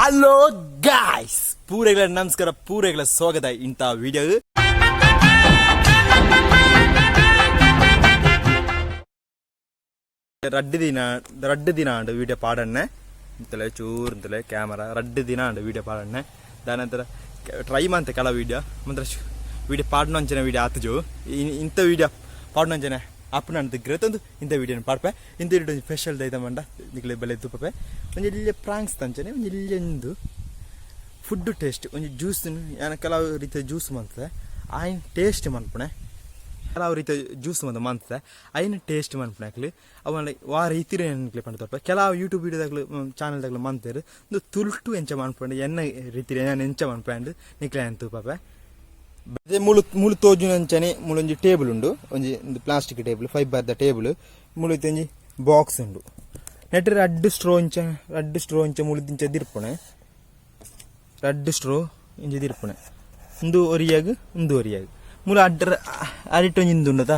Hello guys, ಪೂರೆಗಳ ನಮಸ್ಕಾರ, ಪೂರೆಗಳ ಸ್ವಾಗತ ಇಂಥ ವಿಡಿಯೋ. ರಡ್ಡು ದಿನ, ರಡ್ಡು ದಿನ ಆಂಡ್ ವಿಡಿಯೋ ಪಾಡಣ್ಣೆ. ಇಂತಲೆ ಚೂರು ಇಂತಲೆ ಕ್ಯಾಮರಾ. ರಡ್ಡು ದಿನ ಆಂಡ್ ವಿಡಿಯೋ ಪಾಡಣ್ಣೆ. ದಾನಂತರ ಟ್ರೈ ಮಂತೆ ಕೆಲ ವಿಡಿಯೋ ಮಂತ್ರ ವಿಡಿಯೋ ಪಾಡ್ನಂಚನೆ ವಿಡಿಯೋ ಆತುಜು. ಇಂಥ ವಿಡಿಯೋ ಪಾಡ್ನಂಚನೆ ಅಪ್ಪನ ಗ್ರತಂದು ಇಂಥ ವಿಡಿಯೋನ ಪಾಡ್ಪೆ. ಇಂಥ ವಿಡಿಯೋ ಸ್ಪೆಷಲ್ ದೈತ ಮಂಡ ನಿಕ್ಲೆ ಬಲೆ ತುಪ್ಪೆ. ಒಂಜಿ ಎಲ್ಯ ಪ್ರಾಂಕ್ಸ್ ತಂಚನೆ, ಒಂಜಿ ಎಲ್ಯ ಒಂದು ಫುಡ್ ಟೇಸ್ಟ್, ಒಂಜಿ ಜ್ಯೂಸ್. ಯಾನ ಕೆಲವು ರೀತಿಯ ಜ್ಯೂಸ್ ಮಂತದೆ, ಆಯ್ನ ಟೇಸ್ಟ್ ಮನ್ಪುಣೆ. ಕೆಲವು ರೀತಿಯ ಜ್ಯೂಸ್ ಮಂತ ಮಂತದೆ, ಐನ ಟೇಸ್ಟ್ ಮನ್ಪುಣೆ. ಅಕ್ಲು ಅವನ ವಾ ರೀತಿ ನಿಕ್ಲೆ ಪಂಡ ತೋರ್ಪ. ಕೆಲವು ಯೂಟ್ಯೂಬ್ ವಿಡಿಯೋದಾಗ್ಲು ಚಾನಲ್ದಾಗ್ಲು ಮಂತೇರು. ಒಂದು ತುಲ್ಟು ಎಂಚ ಮನ್ಪುಂಡು, ಎನ್ನ ರೀತಿ ನಾನು ಎಂಚ ಮನ್ಪಂಡು ನಿಕ್ಲೆ ತೂಪಪೆ. ಅದೇ ಮುಳು ಮುಳು ತೋಜುನಂಚನೆ ಮುಳೊಂಜಿ ಟೇಬಲ್ ಉಂಡು. ಒಂಜಿ ಒಂದು ಪ್ಲಾಸ್ಟಿಕ್ ಟೇಬಲ್, ಫೈಬರ್ ದ ಟೇಬಲ್. ಮುಳು ಒಂಜಿ ಬಾಕ್ಸ್ ಉಂಡು. ನೆಟ್ ರಡ್ಡ್ ಸ್ಟ್ರೋ ಇಂಚ, ರಡ್ಡ್ ಸ್ಟ್ರೋ ಇಂಚ ಮುಳುದಿಂಚ ದಿರ್ಪುಣೆ. ರಡ್ಡ್ ಸ್ಟ್ರೋ ಇಂಚ ದಿರ್ಪುಣೆ. ಉಂದು ಒರಿಯಾಗ್, ಉಂದು ಒರಿಯಾಗ್. ಮುಳು ಅಡ್ಡ ಅರಿಟ್ ಒಂಜಿ ಇಂದು ಉಂಡತ.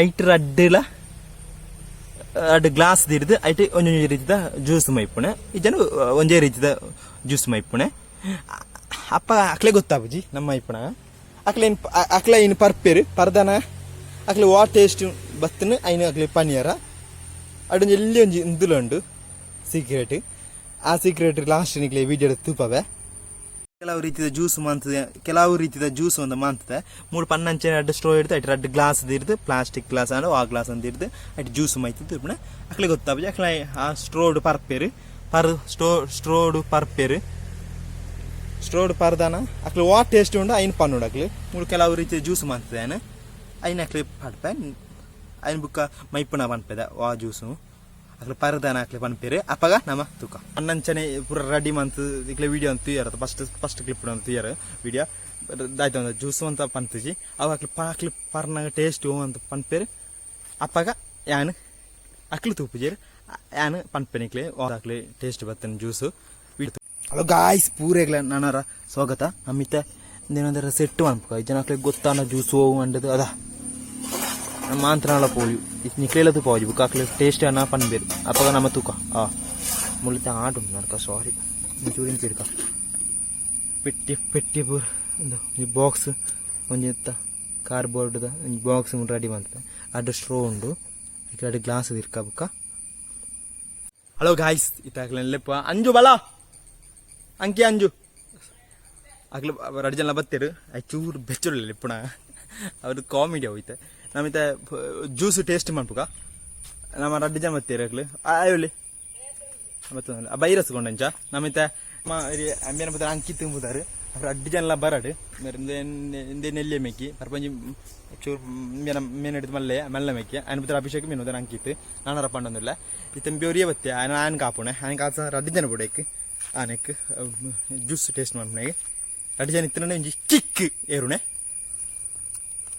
ಐಟ್ ರಡ್ಡ್ಲ ರಡ್ಡ್ ಗ್ಲಾಸ್ ದಿರ್ದು ಐಟ್ ಒಂಜೊಂಜಿ ರೀತಿದ ಜ್ಯೂಸ್ ಮೈಪುಣೆ. ಈ ಜನ ಒಂಜೇ ರೀತಿದ ಜ್ಯೂಸ್ ಮೈಪುಣೆ. ಅಪ್ಪ ಅಕ್ಲೆ ಗೊತ್ತಾಪುಜಿ ನಮ್ಮ ಐಪುಣ. ಅಕ್ಲೆ ಅಕ್ಲೆ ಇನ್ ಪರ್ಪೇರು ಪರ್ದನ ಅಕ್ಲೆ ವಾ ಟೇಸ್ಟ್ ಬತ್ತನ ಐನ ಅಕ್ಲೆ ಪನಿಯರ. ಅಡೊಂಜಿ ಎಲ್ಲಿ ಒಂಜಿ ಇಂದುಲ ಉಂಡು ಸೀಕ್ರೆಟ್. ಆ ಸೀಕ್ರೆಟ್ ಲಾಸ್ಟ್ ನಿಕ್ಲೆ ವಿಡಿಯೋ ತೂಪವೆ. ಕೆಲವು ರೀತಿಯ ಜ್ಯೂಸ್ ಮಂತದೆ, ಕೆಲವು ರೀತಿಯ ಜ್ಯೂಸ್ ಒಂದು ಮಂತದೆ. ಮೂರು ಪನ್ನಂಚೆ ರಡ್ಡ್ ಸ್ಟ್ರೋ ಹಿಡ್ದು ಐಟ್ ರಡ್ಡ್ ಗ್ಲಾಸ್ ದಿರ್ದು, ಪ್ಲಾಸ್ಟಿಕ್ ಗ್ಲಾಸ್ ಆಂಡ ಆ ಗ್ಲಾಸ್ ಅಂತ ಹಿಡ್ದು ಐಟ್ ಜ್ಯೂಸ್ ಮೈತದ್ದು ಇರ್ಪುಣೆ. ಅಕ್ಲೆ ಗೊತ್ತಾಪುಜಿ. ಅಕ್ಲೆ ಆ ಸ್ಟ್ರೋಡ್ ಪರ್ಪೇರು ಪರ್ ಸ್ಟ್ರೋ ಸ್ಟ್ರೋಡ್ ಪರ್ಪೇರು. ಸ್ಟ್ರೋಡ್ ಪರ್ದಾನ ಅಕ್ಲೆ ವಾ ಟೇಸ್ಟ್ ಉಂಡು ಐನ್ ಪನ್ನುಡು. ಅಕ್ಲೆ ಮೂರು ಕೆಲವು ರೀತಿಯ ಜ್ಯೂಸ್ ಮಂತದೆ. ಐನ್ ಅಕ್ಲೆ ಪಡ್ಪೆ. ಐನ್ ಬುಕ್ಕ ಮೈಪುಣ ಪನ್ಪೆದ ವಾ ಜ್ಯೂಸು. ಅಕ್ಲೆ ಪರ್ದಾನ ಅಕ್ಲೆ ಪನ್ಪೇರು. ಅಪಗ ನಮ ತೂಕ. ಅನ್ನಂಚನೆ ಪೂರ ರೆಡಿ ಮಂತ್ ಇಕ್ಲೆ ವಿಡಿಯೋ ಅಂತ ತೂಯರ್. ಫಸ್ಟ್ ಫಸ್ಟ್ ಕ್ಲಿಪ್ ಅಂತ ತೂಯರ್. ವಿಡಿಯೋ ದಾಯ್ತು ಅಂತ ಜ್ಯೂಸ್ ಅಂತ ಪಂತುಜಿ. ಅವ ಅಕ್ಲೆ ಅಕ್ಲೆ ಪರ್ನಾಗ ಟೇಸ್ಟ್ ಅಂತ ಪನ್ಪೇರು. ಅಪ್ಪಗ ಯಾನ್ ಅಕ್ಲು ತೂಪುಜೇರು, ಯಾನ್ ಪನ್ಪೆನಿಕ್ಲೆ ಅಕ್ಲೆ ಟೇಸ್ಟ್ ಬತ್ತನ ಜ್ಯೂಸು. ಹಲೋ ಗಾಯ್ಸ್, ಪೂರೆಗ್ಲ ನಾನಾರ ಸ್ವಾಗತ. ನಮ್ಮಿತ್ತೆ ಏನಂದ್ರೆ ಸೆಟ್ ಮನ್ಪುಕ. ಈ ಜನಕ್ಲೆ ಗೊತ್ತಾನ ಜ್ಯೂಸ್ ಹೋಗು ಅಂಡದು ಅದ ಮಾಂತ್ರನಾಳ ಪೋಯು. ನಿಕ್ಲೇಲದು ಪೋಜಿ ಬುಕ್ಕ ಅಕ್ಲೆ ಟೇಸ್ಟ್ ಅನ್ನ ಪನ್ಬೇರು. ಅಪ್ಪಗ ನಮ್ಮ ತೂಕ. ಆ ಮುಳಿತ ಆಟ ಉಂಟು ನಡ್ಕ. ಸಾರಿ, ಚೂರಿನ ಪಿಡ್ಕ ಪೆಟ್ಟಿ ಪೆಟ್ಟಿ ಪೂರ ಒಂದು ಒಂಜಿ ಬಾಕ್ಸ್, ಒಂಜಿ ಇತ್ತ ಕಾರ್ಡ್ಬೋರ್ಡ್ದ ಒಂಜಿ ಬಾಕ್ಸ್ ರೆಡಿ ಮಂತ. ಅಡ್ಡ ಸ್ಟ್ರೋ ಉಂಡು, ಅಡ್ಡ ಗ್ಲಾಸ್ ಇರ್ಕ ಬುಕ್ಕ. ಹಲೋ ಗಾಯ್ಸ್, ಇತ್ತಾಕ್ಲೆ ಲೆಪ್ಪ. ಅಂಜು ಬಲ ಅಂಕಿ ಅಂಜು ಅಕ್ಲು ರಡ್ಡು ಜನ ಬತ್ತೀರು. I ಚೂರು ಬೆಚ್ಚುಳ್ಳಿ ಇಪ್ಪುಣ ಅವ್ರದ್ದು ಕಾಮಿಡಿ ಹೋಯ್ತೆ. ನಮಿತ ಜ್ಯೂಸ್ ಟೇಸ್ಟ್ ಮನ್ಪುಕ. ನಮ್ಮ ರಡ್ಡು ಜನ ಬತ್ತೀರು ಅಕ್ಲು. ಆಯೋಲಿ ಮತ್ತೆ ಬೈರಸ್ ಕೊಂಡಂಚ ನಮಿತ ಅಂಬಿಯನ ಬತ್ತಾರೆ. ಅಂಕಿ ತುಂಬುದಾರು. ಅವ್ರು ಅಡ್ಡು ಜನಲ ಬರಡು. ಇಂದೇ ನೆಲ್ಯ ಮೇಕಿ ಪರ್ಪಂಜಿ ಚೂರು ಮೇನ ಮೇನ್ ಹಿಡಿದು ಮಲ್ಲೆ ಮಲ್ಲ ಮೇಕಿ ಅಯನ ಬತ್ತಾರೆ. ಅಭಿಷೇಕ್ ಮೀನು ಅಂಕಿತ್ತು ನಾನರ ಪಂಡೊಂದಿಲ್ಲ. ಇತ್ತ ಒರಿಯ ಬತ್ತೆ. ಆಯನ ಆಯನ್ ಕಾಪುಣೆ. ಆಯನ್ ಕಾಸ ರಡ್ಡು ಜನ ಬುಡೇಕ್ ಆನೆಕ್ ಜ್ಯೂಸ್ ಟೇಸ್ಟ್ ಮನ್ಪುನೆಗೆ. ರಡ್ಡು ಜನ ಇತ್ತನೆ ಒಂಜಿ ಕಿಕ್ ಏರುಣೆ.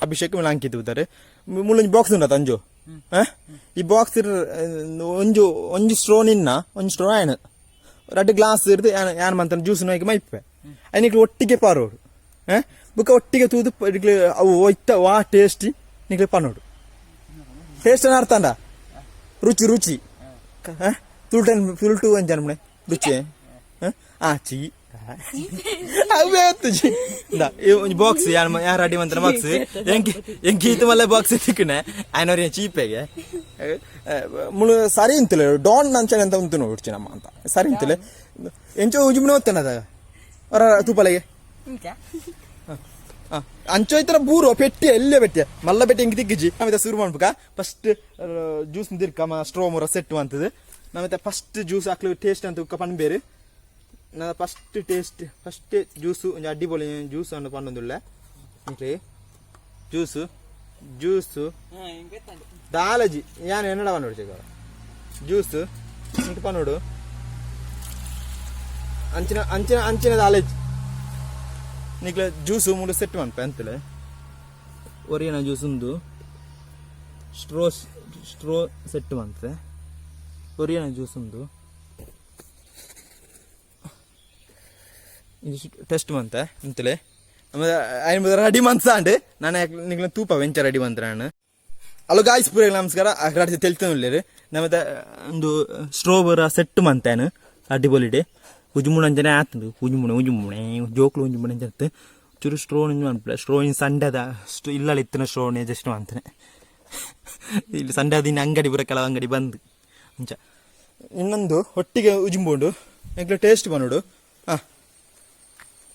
ಅಭಿಷೇಕ್ ಮೇಲೆ ಅಂಕಿತ್ತು ಬತ್ತಾರೆ. ಮುಳ್ಳೊಂಜಿ ಬಾಕ್ಸ್ ಉಂಡತ ಅಂಜು. ಈ ಬಾಕ್ಸ್ ಒಂಜು ಒಂಜಿ ಸ್ಟ್ರೋ ನಿನ್ನ, ಒಂಜಿ ಸ್ಟ್ರೋ ಆಯನ, ರಡ್ಡು ಗ್ಲಾಸ್ ಇರ್ದು ಯಾನ್ ಮಂತನ ಜ್ಯೂಸ್ ನೋಯ್ಕೆ ಮೈಪೆ. ಐನಿಕ್ಲು ಒಟ್ಟಿಗೆ ಪಾರೋಡು. ಬುಕ್ಕ ಒಟ್ಟಿಗೆ ತೂದು ನಿಕ್ಲು ಅವು ಒಯ್ತ ವಾ ಟೇಸ್ಟಿ ನಿಕ್ಲು ಪನ್ನೋಡು. ಟೇಸ್ಟ್ ಅರ್ಥಂಡ ರುಚಿ ರುಚಿ ತುಲ್ಟನ್ ತುಲ್ಟು ಅಂಜನ ರುಚಿ. ಆ ಚಿ ಅವೇ ತುಜಿ ಒಂಜಿ ಬಾಕ್ಸ್ ಯಾನ್ ಯಾನ್ ರೆಡಿ ಮಂತನ ಬಾಕ್ಸ್. ಎಂಕಿ ಎಂಕಿ ಈತ ಮಲ್ಲ ಬಾಕ್ಸ್ ತಿಕ್ಕನೆ. ಆಯನವ್ರ ಚೀಪೆಗೆ ಮುಳು ಸರಿ ಇಂತಲೆ ಡಾನ್ ನಂಚನೆ ಅಂತ ಉಂಟು ನೋಡ್ಚಿ ನಮ್ಮ ಅಂತ ಸರಿ ಇಂತಲೆ ಎಂಚೋ ಉಜುಮುನ ಹೋಗ್ತಾನೆ ಅವರ ತೂಪಲೆಗೆ. ಅಂಚೋ ಇತರ ಬೂರು ಪೆಟ್ಟಿ ಎಲ್ಲೇ ಪೆಟ್ಟಿ ಮಲ್ಲ ಪೆಟ್ಟಿ ಎಂಕ್ ತಿಕ್ಕಿಜಿ. ನಮಿತ ಶುರು ಮಾಡ್ಬೇಕ. ಫಸ್ಟ್ ಜ್ಯೂಸ್ ತಿರ್ಕ ಸ್ಟ್ರೋ ಮೂರ ಸೆಟ್ ಅಂತದು. ನಮಿತ ಫಸ್ಟ್ ಜ್ಯೂಸ್ ಹಾಕ್ಲು ಟೇಸ್ಟ್ ಅಂತ ಉಕ್ಕ ಪನ್ಬೇರು. ನಾ ಫಸ್ಟ್ ಟೇಸ್ಟ್, ಫಸ್ಟ್ ಜ್ಯೂಸು ಒಂಜಿ ಅಡ್ಡಿಪೊಲಿ ಜ್ಯೂಸ್ ಅನ್ನು ಪನ್ನೊಂದುಳ್ಳೆ ನಿಕ್ಲೆ. ಜ್ಯೂಸು ಜ್ಯೂಸು ದಾಲಜಿ ಯಾನ್ ಎನ್ನಡ ಪನ್ನೋಡು ಚೇಕ ಜ್ಯೂಸ್ ಇಂಕ್ ಪನ್ನೋಡು. ಅಂಚಿನ ಅಂಚಿನ ಅಂಚಿನ ದಾಲೇಜ್ ನಿಕ್ಲೆ ಜ್ಯೂಸು ಮೂಲು ಸೆಟ್ ಮನ್ಪೆ ಅಂತಲೆ. ಒರಿಯನ ಜ್ಯೂಸ್ ಉಂದು. ಸ್ಟ್ರೋ ಸ್ಟ್ರೋ ಸೆಟ್ ಮಂತೆ. ಒರಿಯನ ಜ್ಯೂಸ್ ಉಂದು. ಟೆಸ್ಟ್ ಮಂತೆ ಅಂತಲೇ. ಆಮೇಲೆ ರೆಡಿ ಮಂತ್ಸಾಂಡ್ ನಾನು ನಿಕ್ಲೆ ತೂಪ ವೆಂಚ ರೆಡಿ ಮಂತ್ರ ನಾನು. ಹಲೋ ಗಾಯ್ಸ್, ಪೂರ ನಮಸ್ಕಾರ. ಅಕಡೆ ತೆಲ್ತನುಲ್ಲೇರು. ನಮ್ಮತ್ತೆ ಒಂದು ಸ್ಟ್ರೋಬರ ಸೆಟ್ ಮಂತೇನು ಅಡ್ಡಿಪೊಲಿಡೆ. ಉಜುಮುಣ ಅಂಚನೆ ಆತುಂಡು. ಉಜುಮುಣೆ ಉಜುಮುಣೆ ಜೋಕ್ಲು ಉಂಜುಮುಣೆ ಅಂಚನೆ ಚೂರು ಸ್ಟ್ರೋ ಒಂಜಿ ಮನ್ಪುಲೆ. ಸ್ಟ್ರೋ ಇನ್ ಸಂಡೆದ ಇಲ್ಲಲ್ ಇತ್ತಿನ ಸ್ಟ್ರೋನೆ ಜಸ್ಟ್ ಮಂತನೆ. ಇಲ್ಲಿ ಸಂಡೆ ದಿನ ಅಂಗಡಿ ಪೂರ ಕೆಲವು ಅಂಗಡಿ ಬಂದ್ ಅಂಚ. ಇನ್ನೊಂದು ಒಟ್ಟಿಗೆ ಉಜುಂಬುಂಡು ಎಂಕ್ಲೆ ಟೇಸ್ಟ್ ಬನ್ನೋಡು. ಹಾಂ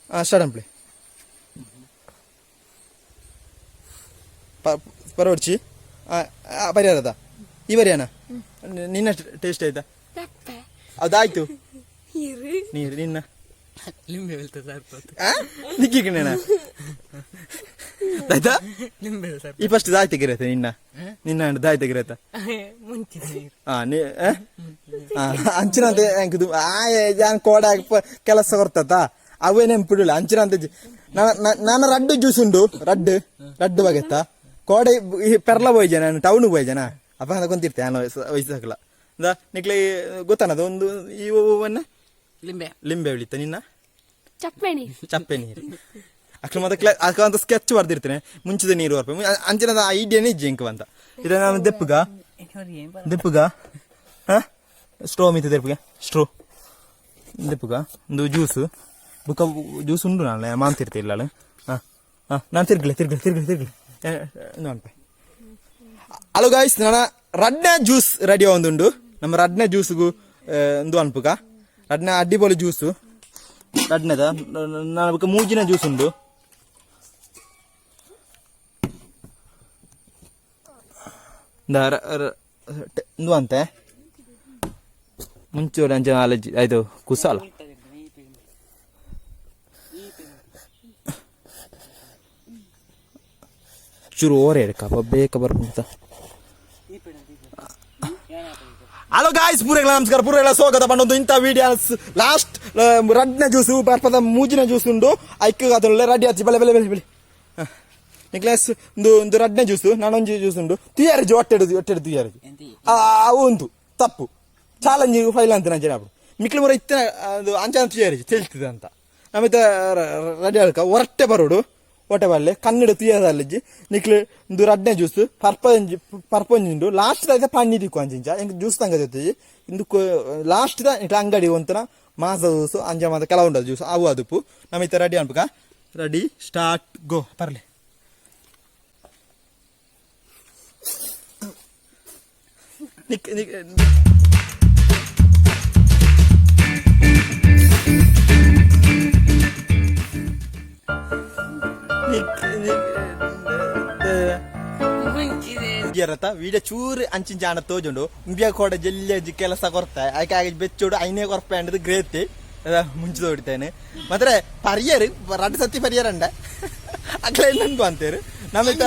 ಹಾಂ, ಸ್ಟಾರ್ಟ್ ಅನ್ಪ್ಲೆ ಪರವಡ್ಚಿ ಪರಿಹಾರದ ಈ ಬರಿಯಾನ ನಿನ್ನ ಟೇಸ್ಟ್ ಆಯ್ತಾ? ತಪ್ಪೆ. ಅದಾಯ್ತು. ನೀರು. ನೀರು ನಿನ್ನ. ಲಿಂಬೆ ಬೆಲ್ತ ಸರ್ಪತ್ತು. ನಿಕ್ಕಿ ಕಣೇಣ ಆಯ್ತಾ? ಲಿಂಬೆ ಸರ್ಪ. ಈ ಫಸ್ಟ್ ದಾಯ್ತ ಗಿರತ್ತೆ ನಿನ್ನ ನಿನ್ನ ದಾಯ್ತ ಗಿರತ್ತ. ಮುಂಚಿನ ನೀರು. ಆ ನೀ ಅಂಚಿನಂತೆ ಎಂಕುದು ಆ ಜಾನ್ ಕೋಡ ಕೆಲಸ ಕೊರ್ತತ ಅವೇ ನೆನ್ಪಿಡುಲ್ಲ ಅಂಚಿನಂತೆ. ನಾನು ರಡ್ಡು ಜ್ಯೂಸ್ ಉಂಡು, ರಡ್ಡು ರಡ್ಡು ಬಗೆತ್ತ ಕೋಡೆ ಈ ಪೆರ್ಲ ಪೋಯ್ಜೆ, ನಾನು ಟೌನ್ ಪೋಯ್ಜೆನಾ ಅಪ್ಪ ಅಂತ ಕೊಂತಿರ್ತೆ ನಾನು ವಯಸ್ಸಾಕಲ ನಿಕ್ಲೆ ಗೊತ್ತಾನದು ಒಂದು ಈ ಹೂವನ್ನ. ಲಿಂಬೆ. ಲಿಂಬೆ ಬೆಳಿತ ನಿನ್ನ. ಚಪ್ಪೆ ನೀರು. ಚಪ್ಪೆ ನೀರು. ಅಕ್ಲು ಮತ್ತೆ ಅಕ್ಕ ಅಂತ ಸ್ಕೆಚ್ ಬರ್ದಿರ್ತೇನೆ ಮುಂಚಿದ ನೀರು ಬರ್ಪೆ ಅಂಚಿನದ ಐಡಿಯಾನೇ ಇಜ್ಜಿ ಎಂಕ್ ಅಂತ. ಇದು ನಾನು ದೆಪ್ಪುಗ ದೆಪ್ಪುಗ. ಹಾ, ಸ್ಟ್ರೋ ಮಿತ್ತ ದೆಪ್ಪುಗ, ಸ್ಟ್ರೋ ದೆಪ್ಪುಗ. ಒಂದು ಜ್ಯೂಸ್ ಬುಕ್ಕ ಜ್ಯೂಸ್ ಉಂಡು. ನಾನು ಮಾಂತಿರ್ತಿಲ್ಲ. ಹಾಂ ಹಾಂ, ನಾನು ತಿರ್ಗಲೆ ತಿರ್ಗಲೆ ತಿರ್ಗಲೆ ತಿರ್ಗಲೆ ಅನ್ಪೆ. ಹಲೋ ಗಾಯ್ಸ್, ನನ್ನ ರಡ್ನ ಜ್ಯೂಸ್ ರೆಡಿ ಒಂದುಂಡು. ನಮ್ಮ ರಡ್ನ ಜ್ಯೂಸ್ಗು ಒಂದು ಅನ್ಪುಗ ರಡ್ನ ಅಡ್ಡಿಪೊಲಿ ಜ್ಯೂಸು ರಡ್ನದ. ನಾನು ಬುಕ್ಕ ಮೂಜಿನ ಜ್ಯೂಸ್ ಉಂಡು. ಇಂದು ಅಂತೆ ಮುಂಚೆ ಅಂಚೆ ನಾಲೆಜ್ ಆಯ್ತು ಕುಸಾಲ. ಚೂರು ಓರೆ ಎಡ್ಕಪ್ಪ ಬೇಕ ಬರ್ಪುಂತ. ಹಲೋ ಗಾಯ್ಸ್, ಪೂರೆಗಳ ನಮಸ್ಕಾರ, ಪೂರೆಗಳ ಸ್ವಾಗತ. ಪಂಡೊಂದು ಇಂಥ ವಿಡಿಯೋ ಲಾಸ್ಟ್ ರಡ್ನ ಜ್ಯೂಸು ಬರ್ಪದ ಮೂಜಿನ ಜ್ಯೂಸ್ ಉಂಡು. ಐಕ್ ಅದೊಳ್ಳೆ ರೆಡಿ ಆಚಿ ಬೆಲೆ ಬೆಲೆ ಬೆಲೆ ಬೆಲೆ ನಿಕ್ಲೆಸ್ ಒಂದು ಒಂದು ರಡ್ನ ಜ್ಯೂಸು ನಾನೊಂಜಿ ಜ್ಯೂಸ್ ಉಂಡು. ತುಯಾರಜಿ ಹೊಟ್ಟೆಡು ಹೊಟ್ಟೆಡು ತುಯಾರಜಿ. ಅವು ಒಂದು ತಪ್ಪು ಚಾಲೆಂಜ್ ಫೈಲ್ ಅಂತ ನಂಜೆ ಅప్పుడు ಮಿಕ್ಲು ಮುರ ಇತ್ತಿನ ಅದು ಅಂಚನ ತುಯಾರಜಿ ತೆಲ್ತಿದೆ ಅಂತ. ನಮಿತ ರೆಡಿ ಆಳ್ಕ ಹೊರಟ್ಟೆ ಬರೋಡು ಹೊಟ್ಟೆ ಬಲ್ಲೆ ಕನ್ನಡ ತುಯಾರಲ್ಲಜ್ಜಿ. ನಿಕ್ಲು ಒಂದು ರಡ್ನೆ ಜ್ಯೂಸ್ ಪರ್ಪಂಜಿ ಪರ್ಪಂಜಿ ಉಂಡು. ಲಾಸ್ಟ್ ದ ಪಣ್ಣಿ ದಿಕ್ಕು ಅಂಚಿಂಚ ಎಂಕ್ ಜ್ಯೂಸ್ ತಂಗ ಜೊತೆ ಇಂದು ಲಾಸ್ಟ್ ದ ಇಟ್ಲ ಅಂಗಡಿ ಒಂತನ ಮಾಸ ಜ್ಯೂಸು ಅಂಜ ಮಾತ ಕೆಲವು ಉಂಟು ಜ್ಯೂಸ್ ಅವು ಅದುಪು. ನಮಿತ ರೆಡಿ ಅನ್ಪುಕ. ರೆಡಿ ಸ್ಟಾರ್ಟ್ ಗೋ ಪರ್ಲೆ. ನಿಕ್ ನಿಕ್ ನಿಕ್ ನಿಕ್ ಮುಂಚಿದೆ. ಇರತ್ತ ವೀಡಿಯೋ ಚೂರು ಅಂಚಿನ ಜಾಣ ತೋಜುಂಡು. ಉಂಬಿಯ ಕೋಡ ಜಲ್ಲಿ ಕೆಲಸ ಕೊರ್ತ ಆಯ್ಕೆ ಆಗಿ ಬೆಚ್ಚೋಡು ಐನೇ ಕೊರ್ಪ ಅಂಡದು ಗ್ರೇತಿ ಮುಂಚೆ ತೋಡಿತೇನೆ. ಮಾತ್ರ ಪರಿಯರು ರಡ್ಡು ಸತಿ ಪರಿಯರಂಡ ಅಕ್ಲೆ ನನ್ಗು ಅಂತೇರು ನಮ್ಮಿತ.